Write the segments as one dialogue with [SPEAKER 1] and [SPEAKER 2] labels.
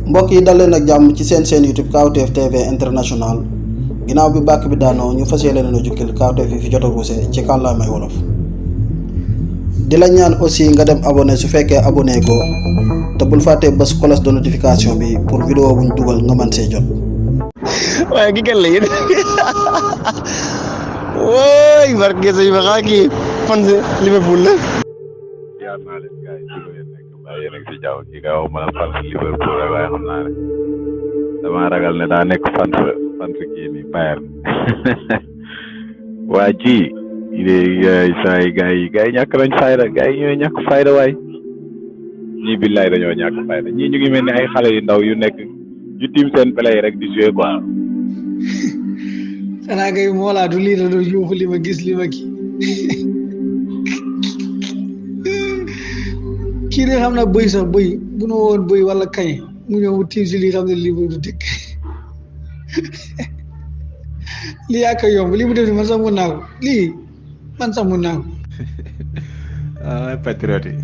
[SPEAKER 1] mbokk yi dal leen ak jàmm ci seen YouTube Kawtef TV International ginnaaw bi bàkk bi daanoo ñu fas yéene leen jukkil Kawtef yi fi jot a ruuse ci kàllaamay wolof di la ñaan aussi nga dem abonné su fekkee abonné ko te bul fàtte bës cloche de notification bi pour vidéo buñ dugal nga mën see jot.
[SPEAKER 2] waaye ki kan la yéen wooy barke sëñ ba xaa kii fan si Liverpool la.
[SPEAKER 3] yaar naa leen gars yi ci ko yéen nekk mbaa yéen a ngi si jaww ji nga wax ma la fan si Liverpool rek waaye xam naa ne damaa ragal ne daa nekk fan kii nii Bayern waa ji saa yi gars yi ñàkk nañ fayda gars yi ñooy ñàkk fayda waay ñii billaay dañoo ñàkk fayda ñii ñu ngi mel ni ay xale yu ndaw yu nekk yu tiim seen play rek di jouer quoi.
[SPEAKER 4] xanaa kay moolaa du lii da doon yuuxu li ma gis li ma kii kii de xam na bëy sax bëy bu nu woon bëy wala kañ mu ñëw mu tiim si lii xam ne lii du dëkk lii yaa koy yomb lii mu def ni man sax mun naa ko lii man sax mun naa ko.
[SPEAKER 5] Patriotes yi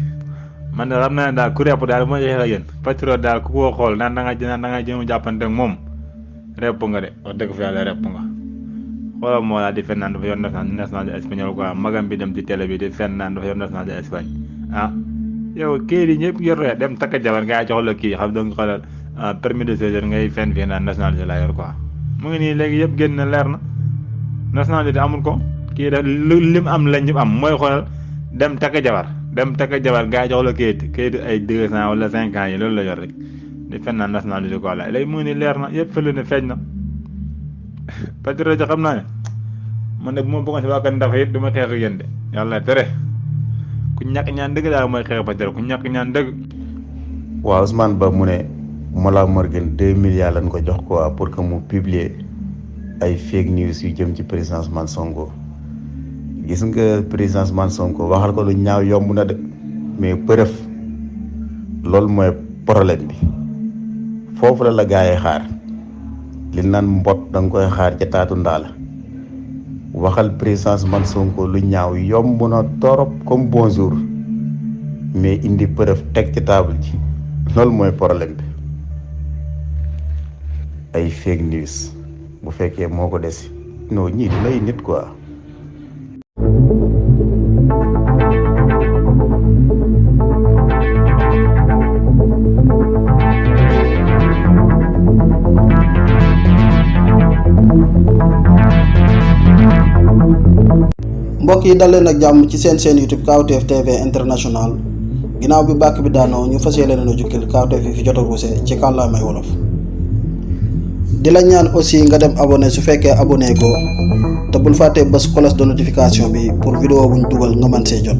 [SPEAKER 5] man de xam naa ne daal ku repp daal moo jeexee ak yéen Patriotes daal ku ko xool naan da nga jéem a jàppante ak moom repp nga de wax dëgg fa yàlla repp nga xoolal moo daal di fen naan dafa yor national de espagnol quoi magam bi dem ci télé bi di fen naan dafa yor national de Espagne ah yow kii di ñëpp yor dem takk jabar ngay jox la kii xam donc xoolal permis de séjour ngay fen fii naan nationalité la yor quoi mu ngi nii léegi yëpp génn na leer na nationalité amul ko kii def lim am la ñëpp am mooy xoolal dem takk jabar ngay jox la kayit ay 2 ans wala 5 ans yi loolu la yor rek di fen naan nationalité quoi la léegi mu ngi nii leer na yëpp fële ne feeñ na Patriotes xam naa ne man de bu ma bëggoon si waa kan dafa it du ma xeex ak yéen de yàlla tere ku ñàkk ñaan dëgg daal mooy xeex Patriotes ku ñàkk ñaan dëgg.
[SPEAKER 6] waaw Ousmane Ba mu ne Mollah Morgun 2 milliards lañ ko jox quoi pour que mu publier ay fake news yu jëm ci président Ousmane Sonko gis nga président Ousmane Sonko waxal ko lu ñaaw yomb na de mais preuve loolu mooy problème bi foofu la gaa yi xaar li naan mbot da nga koy xaar ca taatu ndaala waxal président Ousmane Sonko lu ñaaw yomb na torop comme bonjour mais indi preuve teg ci table ji loolu mooy problème bi ay fake news bu fekkee moo ko des non ñii du lay nit quoi.
[SPEAKER 1] mbokk yi dal leen ak jàmm ci seen YouTube Kawtef TV International ginnaaw bi bàkk bi daanoo ñu fas yéene leen jukkil Kawtef yi fi jot a ruuse ci kàllaamay wolof di la ñaan aussi nga dem abonné su fekkee abonné ko te bul fàtte bës cloche de notification bi pour vidéo buñ dugal nga mën see jot.